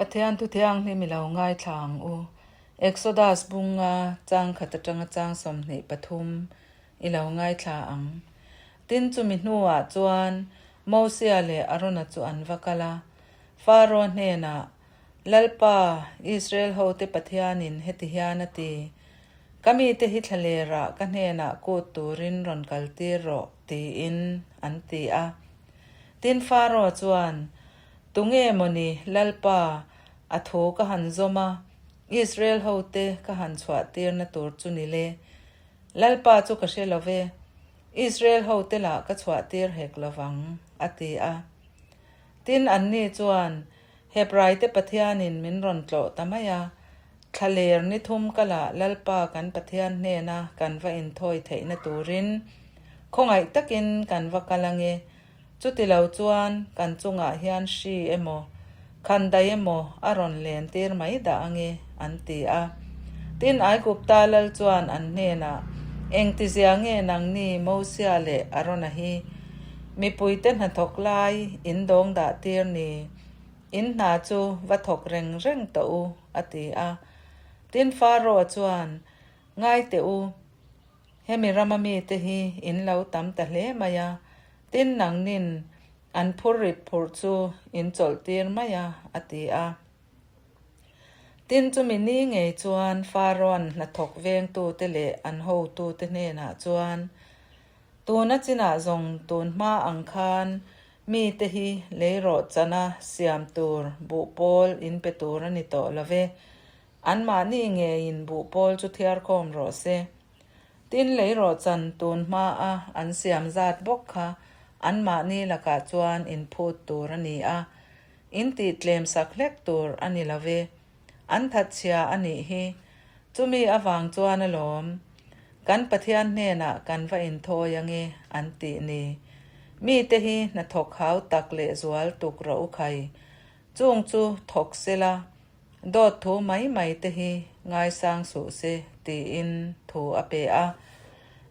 Pathian thu thianghlim i lo ngaithla ang u. Exodus bunga chang khat atanga chang 23 i lo ngaithla ang. Tin chumi hnuah chuan Mosia leh Arona chu an va kal a, Faro hnenah, Lalpa, Israel hote Pathianin heti hian a ti, Ka mite hi thlalerah ka hnenah kut turin rawn kaltir rawh, tiin an ti a. Tin Faro chuan, Tunge mawni, Lalpa, a thu ka han zawm a, Israel hote ka han chhuahtirna tur chu ni le? Lalpa chu ka hre lo ve, Israel hote lah ka chhuahtir hek lo vang, a ti a. Tin anni chuan, Hebraite Pathianin min rawn tlawh ta mai a, Thlaler ni thum kala Lalpa kan Pathian hnena kan va inthawi theihna turin khawngaih takin kan va kal ange. Chuti lo chuan kan chungah hian hri emaw, khandai emaw a rawn len tir mai dah ange, an ti a. Tin, Aigupta lal chuan an hnenah, Engtizia nge nangni Mosia leh Arona hi mipuite hnathawk lai in dawng dah tir ni? In hna chu va thawk reng reng tawh u, a ti a. Tin, Faro chuan, Ngai teh u, hemi rama mite hi in lo tam ta hle mai a, tin nangnin an phur rit phurh chu in chawlh tir mai a, a ti a. Tin, chumi ni ngei chuan Farao'n hnathawk vengtute leh an hotute hnenah chuan, Tuna chinah zawng tun hma ang khan Mite hi lei rawhchana siam tur buhpawl in pe tur a ni tawh lo ve. Anmahni ngeiin buhpawl chu thiarkhawm rawh se. Tin, lei rawhchan tun hmaa an siam zat bawk kha anmahni lakah chuan in phut tur a ni a, in tih tlem sak hlek tur a ni lo ve. An thatchhia a nih hi. Chumi avang chuan alawm, kan Pathian hnenah kan va inthawi ange an tih ni. Mite hi hnathawk hau tak leh zual tuk rawh u khai. Chung chu thawk sela, dawt thu mai mai te hi ngaisang suh se tiin thu a pe a.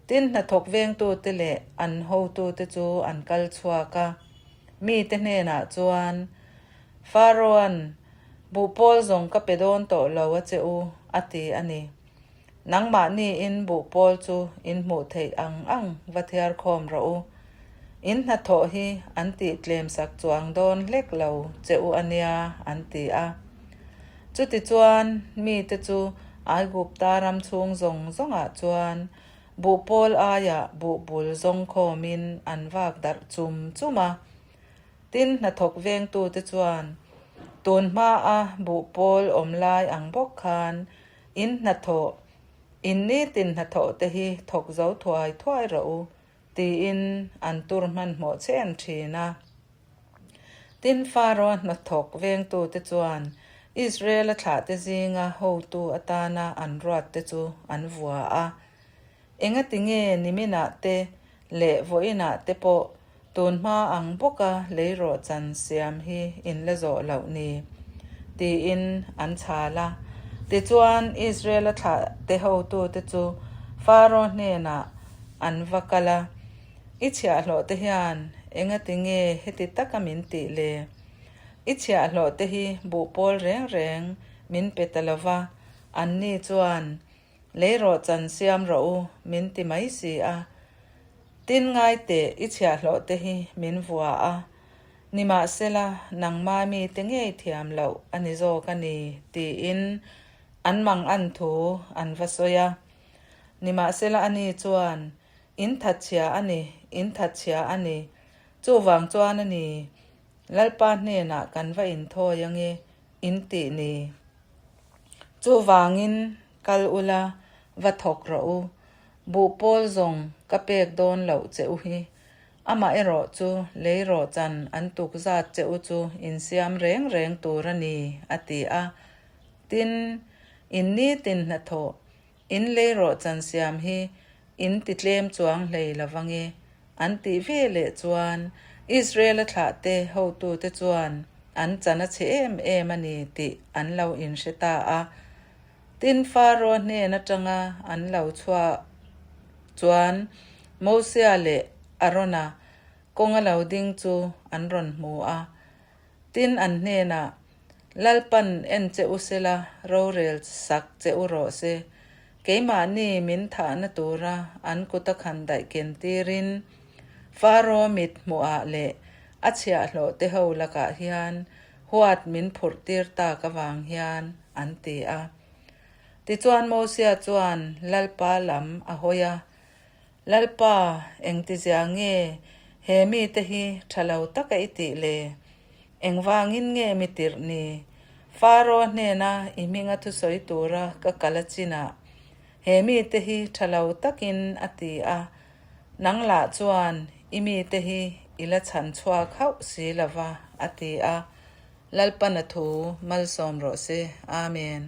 Tin hnathawk vengtute leh an hotute chu an kal chhuak a. Mite hnenah chuan Farao'n Buhpawl zawng ka pe dawn tawh lo a che u, a ti a ni. Nangmahniin buhpawl chu in hmuh theih ang ang va thiar khawm rawh u. In hnathawh hi an tih tlem sak chuang dawn hlek lo che u a nia, an ti a. Chutichuan, mite chu Aigupta ram chhung zawng zawngah chuan buhpawl aiah buhbul zawng khawmin an vak darh chum chum a. Tin, hnathawk vengtute chuan tun hmaa buhpawl awm lai ang bawk khan in hnathawh, in nitin hnathawh te hi thawk zo thuai thuai rawh u, tiin an tur hmanhmawh chhen thin a. Tin, Faraoa hnathawk vengtute chuan Israel-a thlahte zinga hotu atana an ruatte chu an vua a. Engatinge niminah te leh vawiinah te pawh tun hma ang bawka lei rawhchan siam hi in la zawh loh ni? tiin an chhal a. Tichuan, Israel-a thlahte hotute chu Faro hnenah an va kal a, I chhiahhlawhte hian engatinge heti taka min tih le? I chhiahhlawhte hi buhpawl reng reng min pe ta lo va, anni chuan Lei rawh chan siam rawh u, min ti mai si a. Tin ngai teh i chhiahhlawh te hi min vua a, nimahsela nangma mite ngei thiam loh a ni zawk a ni, tiin an mang an thu an va sawi a. Nimahsela ani chuan, In thatchhia a ni, in thatchhia a ni, chuvang chuan a ni, Lalpa hnenah kan va inthawi ange, in tih ni. Chuvangin kal ula, va thawk rawh u. Buhpawl zawng ka pek dawn loh che u hi. Amaherawh chu lei rawhchan an tuk zat che u chu in siam reng reng tur a ni, a ti a. Tin, in nitin hnathawh, in lei rawhchan siam hi in ti tlem chuang hlei lo vange, An tih ve leh chuan Israel-a thlahte hotute chuan an chan a chhe em em a ni tih an lo inhre ta a. Tin, Faro hnen atanga an lo chhuah chuan Mosia leh Arona kawnga lo ding chu an rawn hmu a. Tin, an hnenah, Lalpan en che u sela, rorel sak che u rawh se. Keimahni min thahna tura an kuta khan daih ken tirin Faro mit hmuhah leh a chhiahhlawh te ho lakah hian huat min phurh tir tak avang hian an ti a. Tichuan Mosia chuan Lalpa lam a hawi a, Lalpa, engtizia nge he mite hi tha lo taka i tih le? Engvangin nge mi tirh ni? Faro hnena i hminga thusawi tura ka kal a chinah he mite hi tha lo takin a ti a, nang lah chuan i mite hi i la chhan chhuak hauh si lo va, a ti a. Lalpana thu malsawm rawh se. Amen.